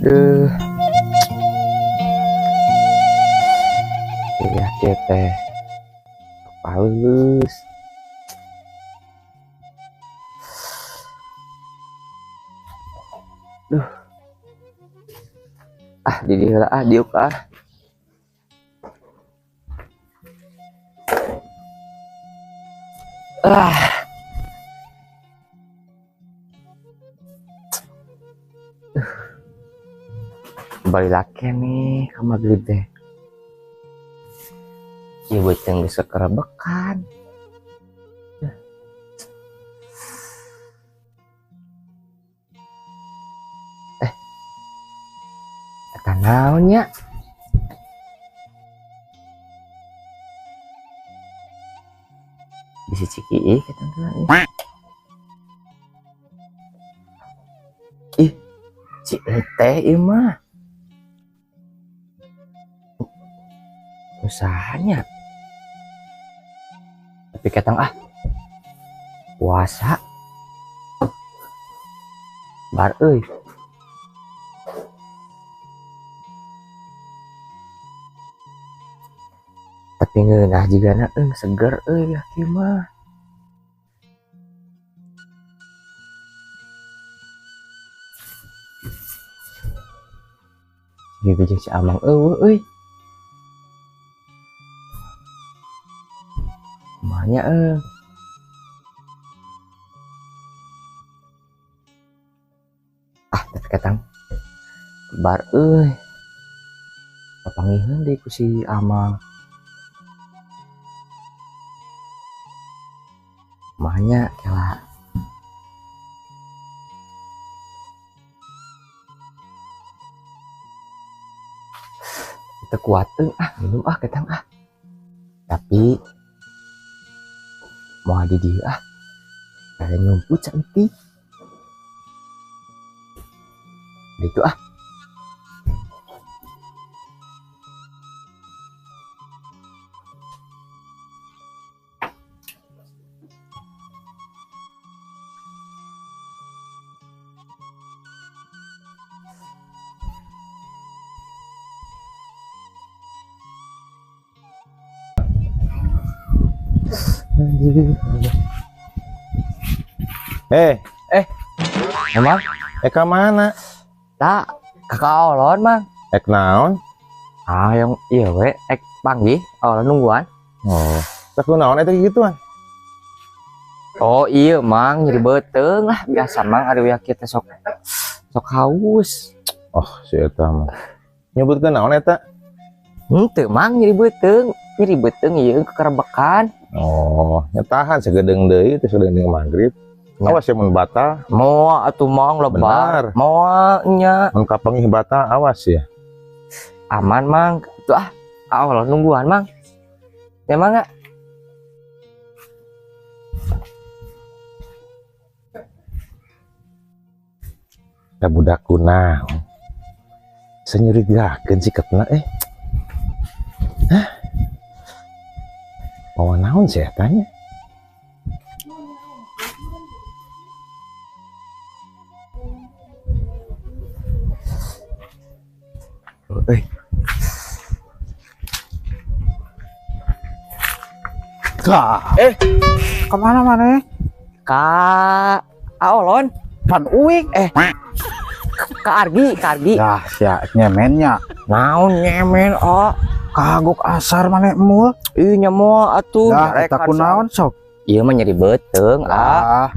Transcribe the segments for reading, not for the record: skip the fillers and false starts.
Duh. Iya teh. Paus. Duh. Ah, di dieu ah, diuk ah. Ah. Kembali lagi nih ke maghrib deh. Ya beuteung geus kerebekan. Eta naon nya? Bisi ciki ih kita. Ih, ci teh ieu mah. Usahanya. Tapi ketang ah. Puasa. Bar euy. Tapi ngeunah jigana euy seger euy kieu mah. Ieu jeung si Amang eueuh euy. Kumanya euy. Ah, tapi ketang bar euy. Papangiheun deui ku si Amang. Kumanya kela. Kita kuat ah, minum ah ketang ah. Tapi mau di dia ah. Kayak nyumput cantik. Gitu ah. Emang? Ka mana? Tak, kakak olon, Mang. Ek naon? Ah, yang iya we, ek panggih, olon nungguan. Oh, tak naon eta gituan? Oh iya, Mang, nyeri beuteung lah biasa Mang, ari we kita sok sok haus. Oh, si eta mah. Nyebutkeun naon eta? Henteu, Mang, nyeri beuteung ieu kekerebekan. Oh, nyetahan segedeung deui teh segedeung deui maghrib. Ya. Awas ya mun batal. Moal atuh Mang lebar. Moal nya. Mun kapanggih batal awas ya. Aman Mang. Tuh ah, awal nungguan Mang. Ya Mang enggak? Da budak kunaon? Senyurigakeun sikapna eh. Hah? Mawa naon sih tanya? Kemana mana? Ka Aolon. Pan uing. Ka Argi, ka Argi. Dah sia nyemennya. Naon nyemen oh. Kagok asar mana emul? Ih nyemoa atuh. Dah eta kunaon sok? Ieu mah nyeri beuteung ah.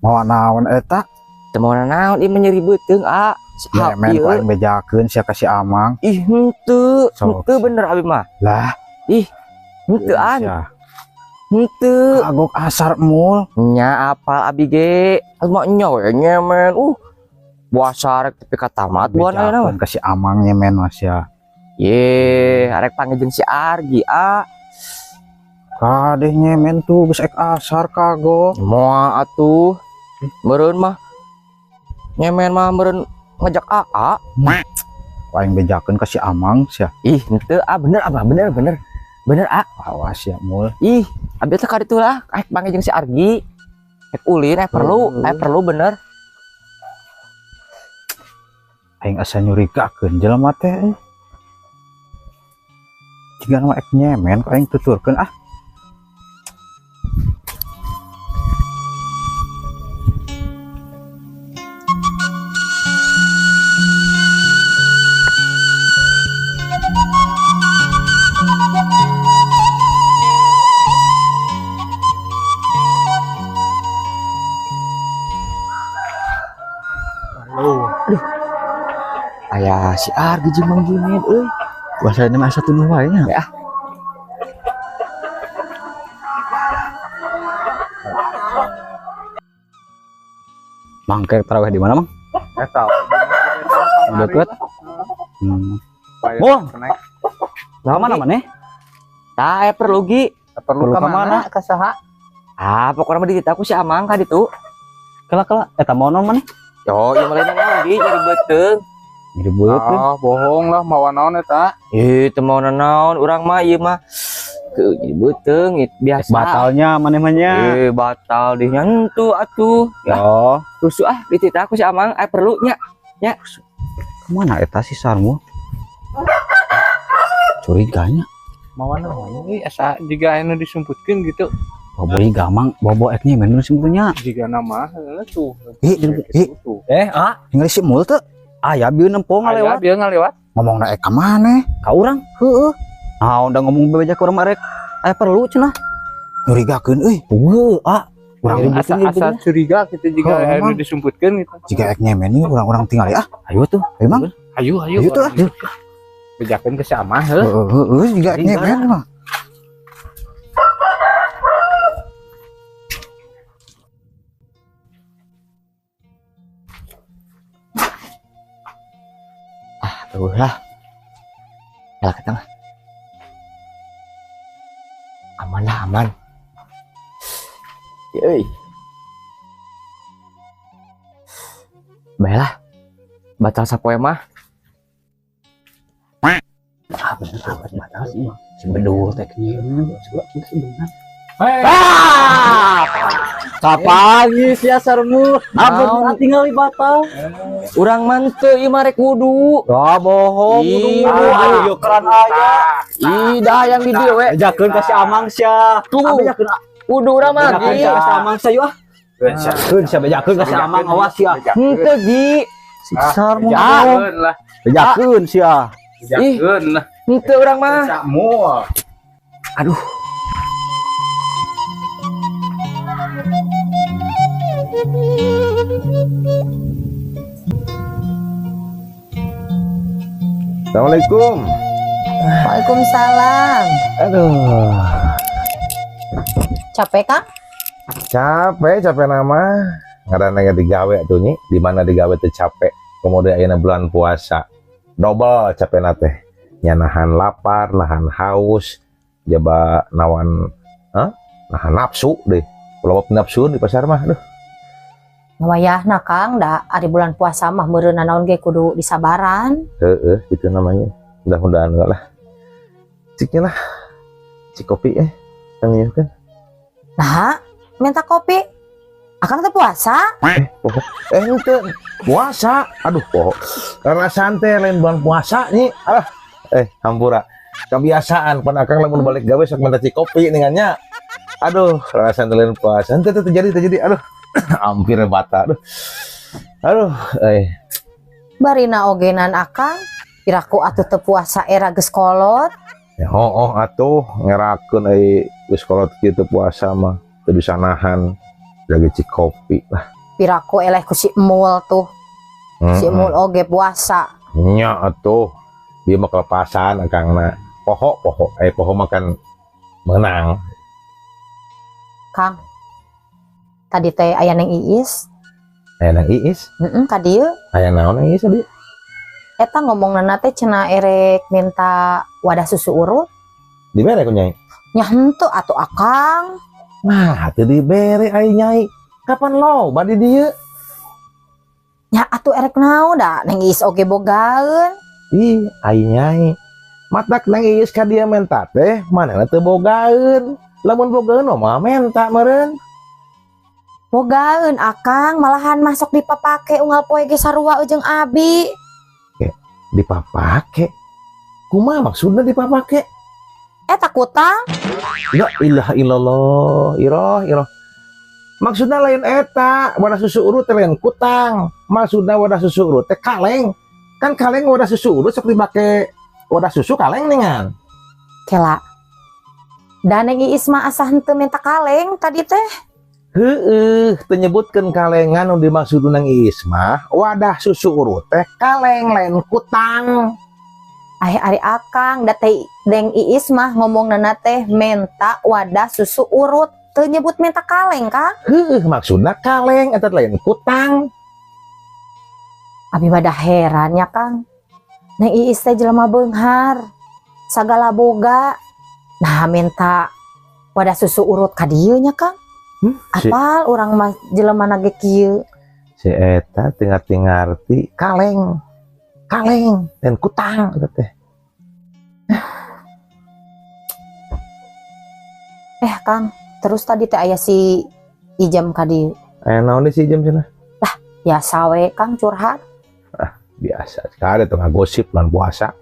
Mawa naon eta? Teu mawa naon ieu mah nyeri beuteung ah. Nyemen ku aing bejakeun sia ka si Amang. Ih henteu, henteu bener abi mah. Lah. Ih henteu an. Henteu. Kagok asar emul. Nya apal abi ge. Mah nya we nyemen. Puasa rek tepi ka tamat buan ayeuna mah. Ka si Amang nyemen mah sia. Ye, arek panggil si Argi ah. Kadeh nyemen tuh geus ek asar kagok. Moal atuh. Meureun mah nyemen mah meureun ngajak AA. Aing bejakeun ka si Amang sia. Ih, henteu ah bener abah bener bener. Bener ah. Awas ya mul. Ih, abi teh ka ditu lah, aek panggil jeung si Argi. Ek ulin, ek perlu, ek perlu bener. Aing asa nyurigakeun jelema teh euy. Jiga mah ek nyemen ku aing tuturkeun ah. Aya si Argi jeung Mang Junet euy. Puasa ini mah asa tunduh wae nya. Ya. Mang kayak tarawih di mana, Mang? Eta. Deket. Bang. Lah mana maneh? Tah aya perlu gi. Perlu Perlu ka ka mana? mana ka saha? Ah, pokoknya mah dititah ku si Amang ka ditu. Kela kela eta mau naon maneh? Yo, ieu mah lain naon gi nyeri beuteung. Nyeri beuteung. Ah, bohong lah mawa naon eta. Ih, teu mau naon urang mah ieu mah ke nyeri beuteung biasa. Batalnya maneh mah nya. Eh, batal deh nyentuh atuh. Yo, Rusuh ah dititah ku si Amang aya perlu nya. Nya. Kemana eta si Sarmu? Curiganya. Mawa naon euy asa jiga anu disumputkeun gitu. Bobo ieu gamang, bobo ek nyemen nu simpulnya. Jiga nama heeh tuh. Ih, ih. Eh, ah, Ningali si Mul teu? Aya bieu nempo ngalewat. ngalewat. Bieu ngalewat. Ngomongna ek ka maneh? Ka urang. Heueuh. Ah, udah ngomong bebeja ka urang mah rek aya perlu cenah. Nyurigakeun euy. Heueuh, ah. Urang Asa asa curiga gitu jiga Heuh, anu Mang. disumputkeun gitu. Jika ek nyemen ieu urang-urang tinggal ah. Ayo tuh. Ayo Mang. Ayo, ayo. Ayo tuh ah. Bejakeun ke si Amang heuh. Heeh, heeh, jika ek nyemen mah. Tuh lah. Yalah ke tengah. Aman lah, aman. Yeuy. Baiklah. Batal sapoe mah. Ah, bener amat batal sih. Si bedul teh nyemen, sebentar. Ah! Kapan sia Sarmu? Naon? Abang tinggal di batal. Urang mah teu ieu mah rek wudu. Ah, bohong, Ih, wudu. Ayo keran aya. Ih, dah yang di dieu we. Bejakeun ka si Amang sia. Tuh. Bejakeun Wudu urang mah bejakeun gi. ka si Amang sia yuk ah. Bejakeun sia bejakeun ka si Amang awas sia. Henteu gi. Si Sarmu. Bejakeun lah. Bejakeun sia. Bejakeun lah. Henteu urang mah. Samul. Aduh. Assalamualaikum. Waalaikumsalam. Aduh, Capek Kang? capek capek nama. Ngaranna digawe tuh nyi, di mana digawe teh capek. Kemudian ayeuna bulan puasa. Double capek teh. Nya nahan lapar, nahan haus, jaba nawan hah? Nahan nafsu deh. Loba nafsu di pasar mah, aduh. Wayahna Kang, da ari bulan puasa mah meureun naon ge kudu disabaran. Heeh, gitu namanya. Mudah-mudahan enggak lah. Ciknya lah. Cik kopi Kang ieu kan. Nah, minta kopi. Akang teh puasa? Poho. Henteu puasa. Aduh, poho. Karena santai lain bulan puasa nih. Alah. Hampura. Kebiasaan pan akang lamun balik gawe sok minta cik kopi ningannya. Aduh, rasa santai lain puasa. Henteu teu terjadi. Aduh. Hampir batal. Aduh. Aduh, Barina ogenan akang, piraku atuh teu puasa era geus kolot. Ya, oh, atuh ngerakeun euy geus kolot kieu teu puasa mah teu bisa nahan lagi cik kopi lah. Piraku eleh ku si Emul tuh. Si Emul oge puasa. Nya atuh dia mah kelepasan akangna. Poho poho poho makan menang. Kang. Tadi teh aya Neng Iis. Aya Neng Iis? Heeh, ka dieu. Aya naon Neng Iis tadi? Eta ngomongna teh cenah erek minta wadah susu urut. Dibere ku Nyai? Nya henteu atuh akang. Nah, teu dibere ai Nyai. Kapan loba di dieu? Nya atuh erek naon da Neng Iis oge bogaeun. Ih, ai Nyai. Matak Neng Iis ka dieu menta teh manehna teu bogaeun. Lamun bogaeun mah menta meureun. Bogaeun akang malahan masuk dipapake unggal poe ge sarua jeung abi. Dipapake? Kumaha maksudna dipapake? Eta kutang. La ilaha illallah, Iroh, Iroh. Maksudna lain eta, wadah susu urut teh lain kutang. Maksudna wadah susu urut teh kaleng. Kan kaleng wadah susu urut sok dipake wadah susu kaleng ningan. Kela. Da Neng Iis mah asa henteu minta kaleng tadi teh. Heeh, teu nyebutkeun kalengan. Nu dimaksud Neng Iis mah wadah susu urut teh kaleng, lain kutang. Ai ari akang, da teh Neng Iis mah ngomongna teh menta wadah susu urut. Teu nyebut minta kaleng, Kang. Heeh, maksudna kaleng eta lain kutang. Abi mah da heran ya, Kang. Neng Iis teh jelema beunghar. Sagala boga. Nah, minta wadah susu urut ka dieu nya, Kang. Si, Apal urang mah jelema na ge kieu. Si eta teu ngarti kaleng. Kaleng dan kutang eta teh. Eh, Kang, terus tadi teh aya si Ijam ka dieu. Aya naon deui si Ijam cenah? Ya sawe, Kang, curhat. Biasa sekali tuh ngagosip lan puasa.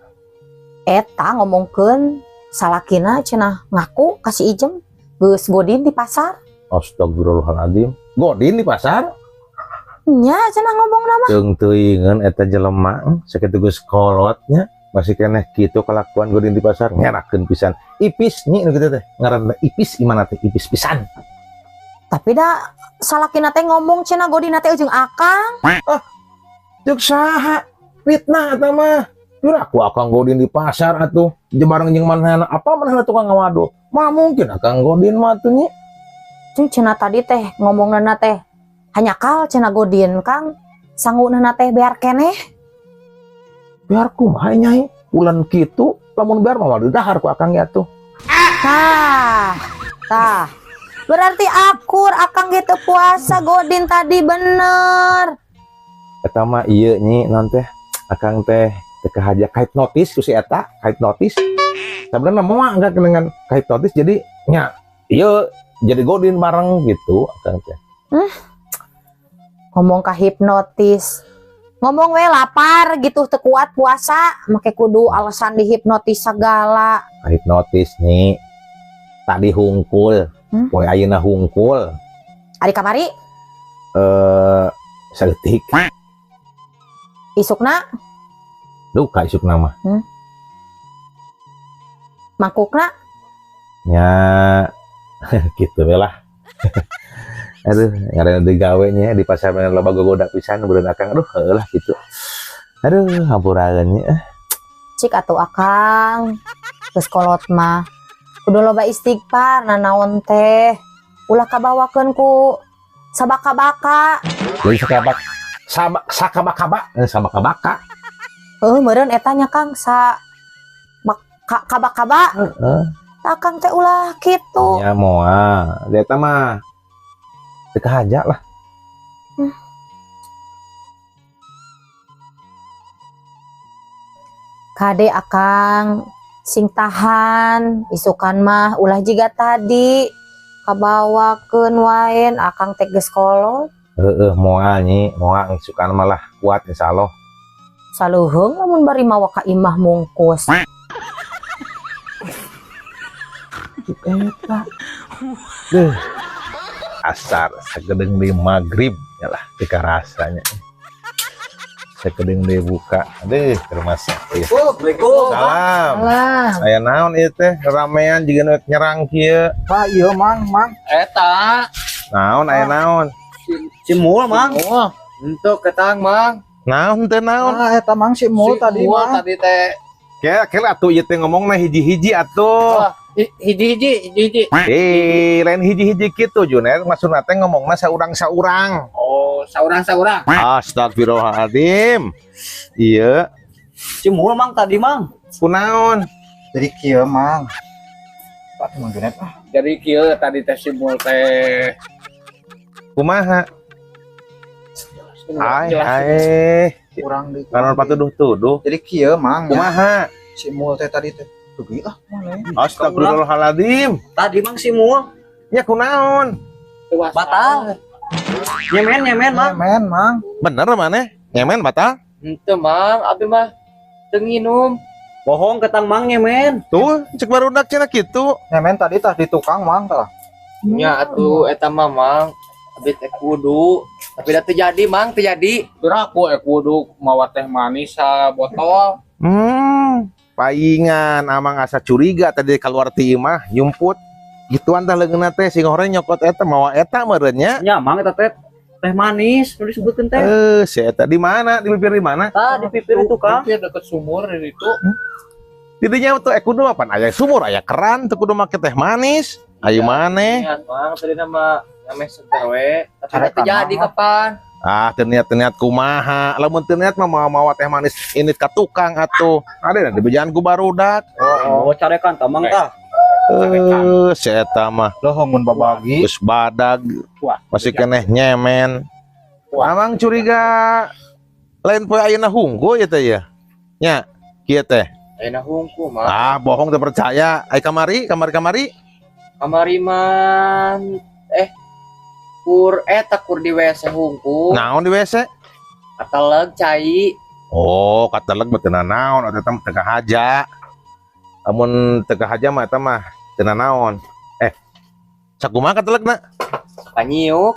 Eta ngomongkeun salakina cenah ngaku ka si Ijem geus godin di pasar. Astagfirullahaladzim. Godin di pasar? Nya cenah ngomong mah. Teung teuingeun eta jelema sakitu geus kolotnya masih keneh kitu kelakuan godin di pasar, ngerakeun pisan. Ipis nyi nu kitu teh. Ngaranna ipis, imana teh ipis pisan. Tapi da salakina teh ngomong cenah godina teh jeung akang. Ceuk saha? Fitnah eta mah. Piraku akang godin di pasar atuh. Jeung bareng jeung manehna, apa manehna tukang ngawado? Mah mungkin akang godin mah atuh nyi. Cung cenah tadi teh ngomongna teh hanyakal cenah godin, Kang. Sangguna teh biar keneh. Biar kumaha nyai? Ulan kitu lamun biar mah dahar ku akang ya tuh. Tah, tah. Berarti akur akang gitu puasa godin tadi bener. Eta mah ieu nyi, naon teh, akang teh teu kahaja kahipnotis ku si eta, kahipnotis. Sebenarnya moal enggak dengan kahipnotis, jadi nya ieu jadi godin bareng gitu akang teh. Ngomong kahipnotis. Ngomong we lapar gitu teu kuat puasa, make kudu alasan dihipnotis segala. Kahipnotis nyi. Tadi hungkul, poe ayeuna hungkul. Ari kamari? Saeutik. Isukna? Duka isukna mah. Mangkukna? Nya gitu we lah. Aduh, ngaranna digawe nya di pasar mana loba gogoda pisan beureun akang. Aduh, heueuh lah gitu. Aduh, hampuraeun nya. Cik atuh akang. Geus kolot mah. Kudu loba istighfar nanaon teh. Ulah kabawakeun ku sabaka-baka. Jadi sakabak sabak sakabak-kabak, sabaka-baka. Heuh, meureun eta nya, Kang, sa bak, kabak-kaba. Heeh. Tah, akang teh ulah kitu. Ya moal, eta mah teu kahaja lah. Kade akang sing tahan, isukan mah ulah jiga tadi kabawakeun wae, akang teh geus kolot. Heeh, moal nyi, moal isukan malah kuat insyaallah. Saluheung lamun bari mawa ka imah mungkus. Eta. Duh. Asar sakedeung di maghrib ya lah teu karasanya. Sakedeung deui buka. Aduh, ke rumah sakit. Oh, Assalamualaikum. Salam. Alah, Aya naon ieu teh ramean jiga nu nyerang kieu? Pak, iya Mang, Mang. Eta. Naon, aya naon? Si Mul, Mang. Oh, untuk ketang, Mang. Naon teh naon? Ah, eta Mang si Mul Si tadi, Mul Mang. Tadi teh. Kela kela atuh ieu teh ngomongna hiji-hiji atuh. Wah, hiji-hiji, hiji-hiji. Eh, lain hiji-hiji kitu Junet, maksudna teh ngomongna saurang-saurang. Oh, saurang-saurang. Astagfirullahaladzim. Iya, Si Mul, Mang, tadi, Mang. Kunaon? Jadi kieu, Mang. Pak Mang Junet ah. Jadi kieu tadi teh si Mul teh. Kumaha? Ai, Jelas. ai. Kurang di. Kanon patuduh-tuduh. Jadi kieu, Mang. Ya. Kumaha? Si Mul teh tadi teh. Tuh ah, mana ya? Astagfirullahaladzim. Tadi Mang si Mul Ya kunaon? Puasa. Batal. Nyemen nyemen, Mang. Nyemen, Mang. Bener maneh? Nyemen batal? Henteu, Mang, abi mah Teu nginum. Bohong ketang Mang nyemen. Tuh, cek barudak cenah kitu. Nyemen tadi tah di tukang Mang tah. Nya atuh eta mah Mang. Abi teh kudu, tapi da teu jadi Mang, teu jadi. Piraku kudu mawa teh manis sabotol. Paingan amang asa curiga tadi keluar ti imah nyumput. Gituan tah leungeunna teh sing horeng nyokot eta mawa eta meureun nya. Nya Mang eta teh teh manis nu disebutkeun teh. Si eta di mana? Di pipir di mana? Tah di pipir itu Kang. Pipir deket sumur di ditu. Didinya tuh kudu apa? Aya sumur, aya keran teu kudu make teh manis. Ayo maneh. Niat Mang tadi nama nyameh seger we, tapi teu jadi kapan? Ah, teu niat kumaha. Lamun teu niat mah mawa teh manis ini ka tukang atuh. Ada di bejaan ku barudak. Oh, carekan tah Mang tah. Si eta mah. Loh mun babagi. Geus badag. Masih keneh nyemen. Amang curiga lain poe ayeuna hungku ya teh ya. Nya, kieu teh. Ayeuna hungku mah. Ah, bohong teu percaya. Ai kamari, kamari. Kamari mah kur eta kur di WC hungku. Naon di WC? Kateleg cai. Oh, kateleg mah teu naon, eta teh teu kahaja. Amun teu kahaja mah eta mah teu naon. Sakumaha katelegna? Panyiuk.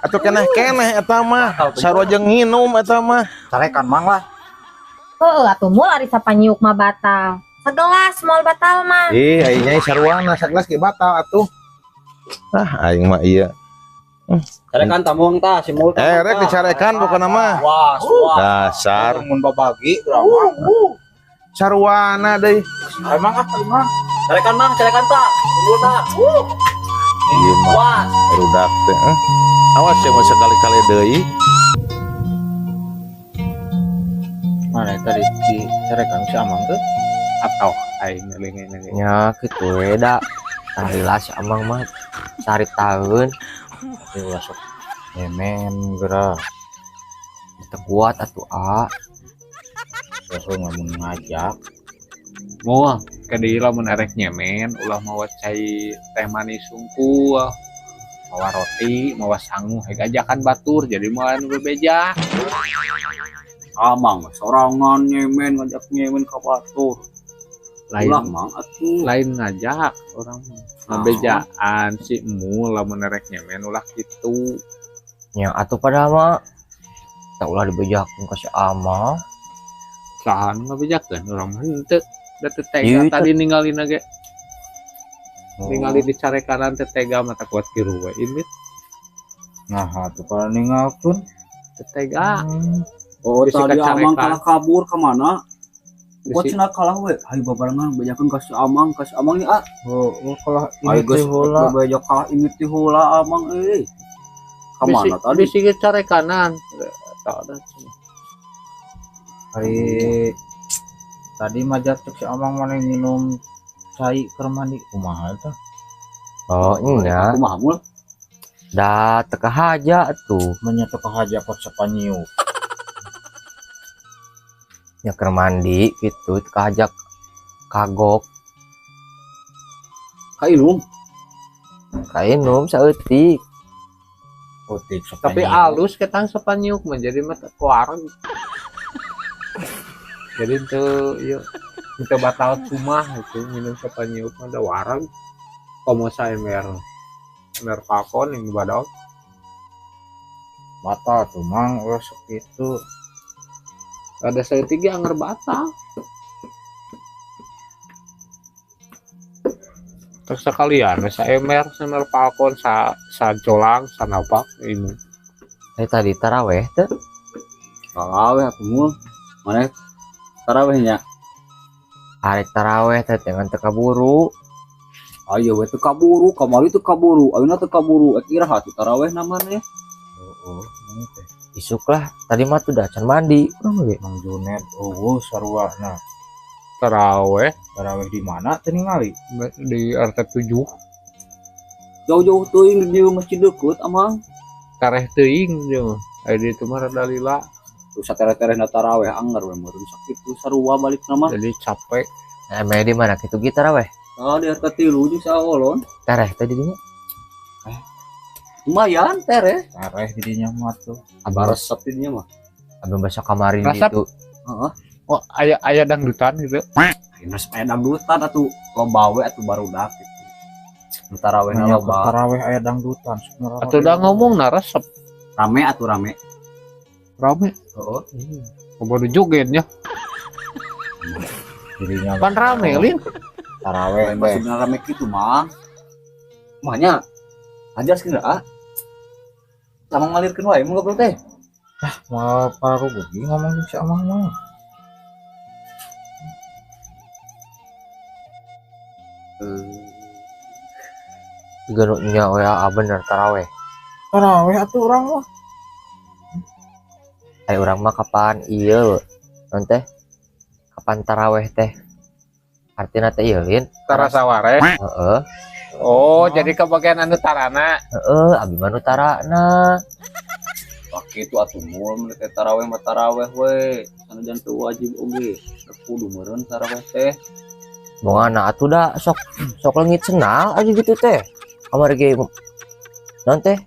Atuh keneh-keneh eta mah. Sarua jeung nginum eta mah. Carekan Mang lah. Heueuh atuh moal ari sapanyiuk mah batal. Segelas moal batal mah. Ih, aing nyai saruana sagelas ge batal atuh. Ah, aing mah ieu. Carekan tamuang tah si mul. Rek dicarekan pokona mah. Wah, wah. Dasar mun babagi urang mah. Saruana deui. Emang ah emang. Carekan Mang, carekan tah. Mul tah. Ieu mah. Wah, Rudak teh. Awas ya mun sekali-kali deui. Mana tadi dicarekan si Amang tuh? Atau aing ngeling-ngeling. Nya kitu we da. Tah si Amang mah cari taeun. Tapi ulah sok nyemen geura. Teu kuat atuh a. Heuh lamun ngajak. Moal ka deui lamun erek nyemen ulah mawa cai teh manis sungkul. Mawa roti, mawa sangu, heg ajakan batur jadi moal anu bebeja. Amang sorangan nyemen ngajak nyemen ka batur. Lain ulah Mang atuh. Lain ngajak orang ngabejaan si Mul lamun erek nyemen ulah kitu. Nya atuh padahal mah tah ulah dibejakeun ka si Amang. Saha nu ngabejakeun urang mah henteu. Da teu tega tadi ninggalina ge. Ningali dicarekanan teu tega mata kuat kiru we indit. Nah, atuh pada ninggalkeun teu tega. Oh, Bisi tadi Amang kacarekan. Kalah kabur ka mana? Kuat Bisi. cenah kalah we. Hayu babarengan bejakeun ka si Amang, ka si Amang nya ah. Oh, kalah Ayo ini geus teh heula. Bebeja kalah ini teh heula Amang euy. Ka mana tadi? Bisi ge carekanan. Eta da. Hari tadi mah cek si Amang mana minum cai keur mandi kumaha eta? Oh, nya. Kumaha mul? Da teu kahaja atuh. Menya teu kahaja kot sapanyiuk. Nya keur mandi kitu teu kahajak kagok. Kainum. Kainum saeutik. Utik sapanyiuk. Tapi alus ketang sapanyiuk mah jadi mah teu kuareg. Jadi teu ieu teu batal cuma itu minum sapanyiuk mah da wareg. Komo saember. Ember pakon yang badog. Batal tuh Mang ulah sok kitu. Ada saeutik ge anger batal. Terus sekalian saember, saember palkon, sajolang, sanapak ini. Tadi taraweh teh. Taraweh atuh mul. Maneh taraweh nya? Arek taraweh teh dengan teu kaburu. Ayo we teu kaburu, kamari teu kaburu, ayeuna teu kaburu. Iraha tuh taraweh na maneh. Heeh, maneh teh. Isuk lah, tadi mah tuh dah can mandi. Urang ge. Mang Junet eueuh saruana. Taraweh. Taraweh di mana teu ningali? Di RT 7. Jauh-jauh teuing di masjid deukeut amang. Tareh teuing jeung aya di ditu mah rada lila. Tuh satere-terehna taraweh anger we meureun sakitu sarua balikna mah. Jadi capek. Nah, emeh di mana kitu ge taraweh? Ah, di RT 3 jeung saolon. Tareh teh di dinya. Lumayan tereh. Tareh di dinya mah tuh. Abah resep di dinya mah. Abah besok kemarin Resep. gitu. Heeh. Oh, aya aya dangdutan gitu. Ayeuna aya dangdutan atuh loba we atuh barudak gitu. Nu tarawehna loba. Taraweh aya dangdutan. Atuh da ngomong na resep. Rame atuh rame. Rame. Heeh. Loba nu joget nya. Dirinya Pan rame lin. Taraweh teh. Maksudna rame kitu mah. Mahnya ajar sih ah. Sama ngalirkeun wae mun ngobrol teh. Ah, mau parugugi ngomong jeung si Amang mah. Juga nu nya we bener taraweh. Taraweh atuh urang mah. Ai urang mah kapan ieu non teh? Kapan taraweh teh? Artina teh ieu lin. Tarasaware. Heeh. Oh, jadi kebagian anu tarana. Heeh, abi mah nu tarana. Wah, kitu atuh mul mun teh taraweh mah taraweh we. Sanajan teu wajib oge. Kudu meureun taraweh teh. Bongana atuh da sok sok leungit senal aja gitu teh. Kamari ge non teh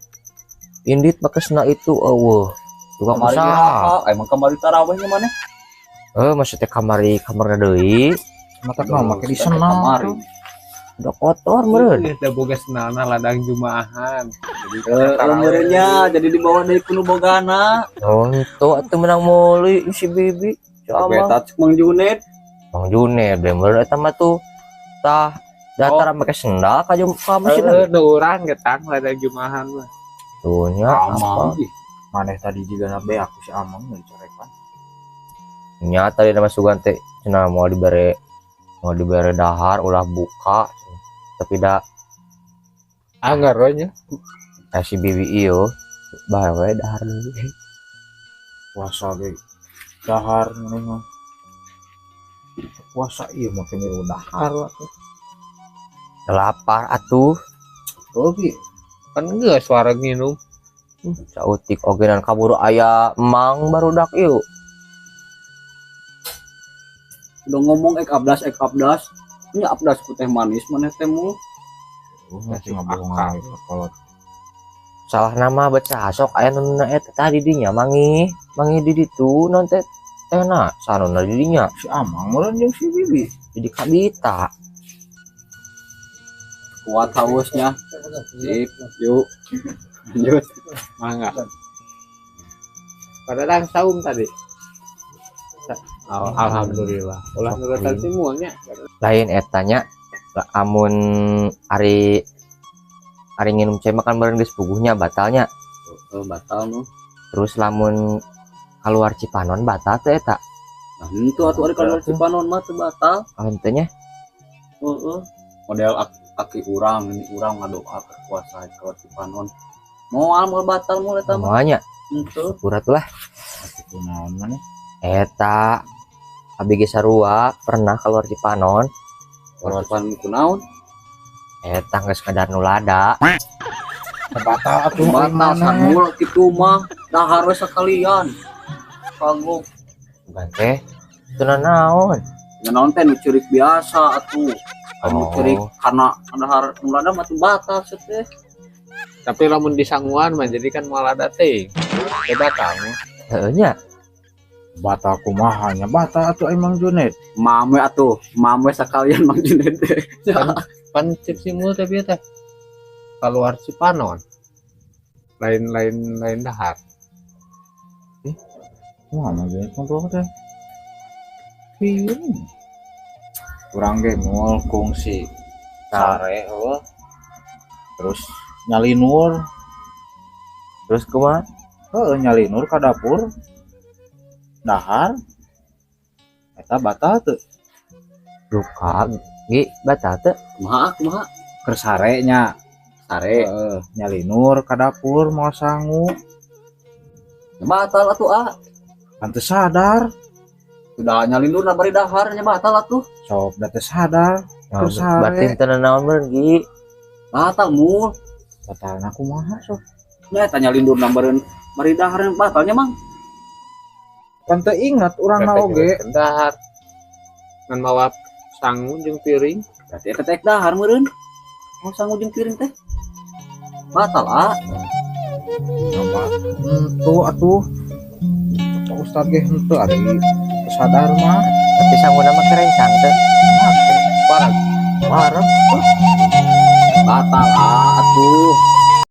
indit make sena itu eueuh. Tukang Kamari usaha. Emang kamari tarawehnya maneh? Maksudnya kamari kamarna deui. Mata mah make di senal. Kamari. Udah kotor meureun. Teu boga senalna ladang jumaahan. Heeh, meureunnya jadi dibawa deui ku nu bogana. Oh, itu atuh menang meuli si Bibi. Si Amang. Eta cek Mang Junet. Mang Junet deh meureun eta mah tuh. Tah datar make sendal ka ka masjid. Heeh, nu urang ge tang ladang jumaahan mah. Tuh nya Amang. Maneh tadi juga nabe aku si Amang nu dicarekan. Nya tadi nama sugan teh cenah mau dibere dahar ulah buka tapi da anggar we nya. Si Bibi ieu bae we dahar deui. Puasa ge dahar maneh mah. Puasa ieu mah kene dahar atuh. Lapar atuh. Oh ge. Kan geus wareg nginum. Sautik oge nan kaburu aya emang barudak ieu. Udah ngomong ek abdas. Nya abdas ku teh manis maneh teh mul. Masih ngabohongan kolot. Salah nama baca sok aya nu na eta tadi dinya mangi di ditu non teh tehna sanona di dinya. Si Amang meureun jeung si Bibi. Jadi kabita. Kuat hausnya. Sip, yuk. Lanjut. Mangga. Padahal saum tadi. Oh, alhamdulillah. Ulah nurutan si mulnya. Lain etanya amun ari nginum cai makan bareng geus puguhnya batalnya. Oh, batal nu. Terus lamun keluar Cipanon batal teh eta. Nah, henteu atuh ari keluar Cipanon mah teu batal. Henteu nya. Heeh. Model aki urang ini urang ngadoa keur puasa keluar Cipanon. Moal moal batal moal eta mah. Moalnya. Henteu. Syukur atuh lah. Kitu naon maneh? Eta abi ge sarua pernah keluar Cipanon. Keluar Cipanon kunaon? Eta geus kadar nu lada. Batal atuh batal sanul kitu mah dahar we sakalian. Kagok. Bukan teh teu naon. Naon teh nu ceurik biasa atuh. Anu ceurik karena dahar nu lada mah teu batal seuh teh. Tapi lamun disanguan mah jadi kan moal lada teh. Teu batal. Heueuh nya. Batal kumaha nya batal atuh emang Junet. Mame atuh, mame sakalian Mang Junet teh. Pan cip simul teh bieu teh. Keluar Cipanon. Lain-lain lain dahar. Kumaha Mang Junet ngobrol teh? Pieu? Urang ge moal kungsi sare heueuh. Terus nyalinur. Terus kumaha? Heueuh nyalinur ka dapur. Dahar eta batal teu? Duka ge batal teu? Kumaha kumaha? Keur sare nya. Sare. Heeh, nyalinur ka dapur moal sangu. Batal atuh ah. Kan teu sadar. Sudah nyalinur na bari dahar nya batal atuh. Sok da teu sadar. Keur sare. Berarti teu naon meureun gi. Batal mul. Batalna kumaha sok? Nya eta nyalindur na bari dahar batalnya Mang. Kan teu ingat urang na oge. Dahar. Ngan mawa sangu jeung piring. Berarti eta teh dahar meureun. Mau sangu jeung piring teh. Batal ah. Henteu atuh. Pak Ustad ge henteu ari Sadar mah. Tapi sanguna mah kerencang teh. Make. Parah. Parah. Batal ah atuh.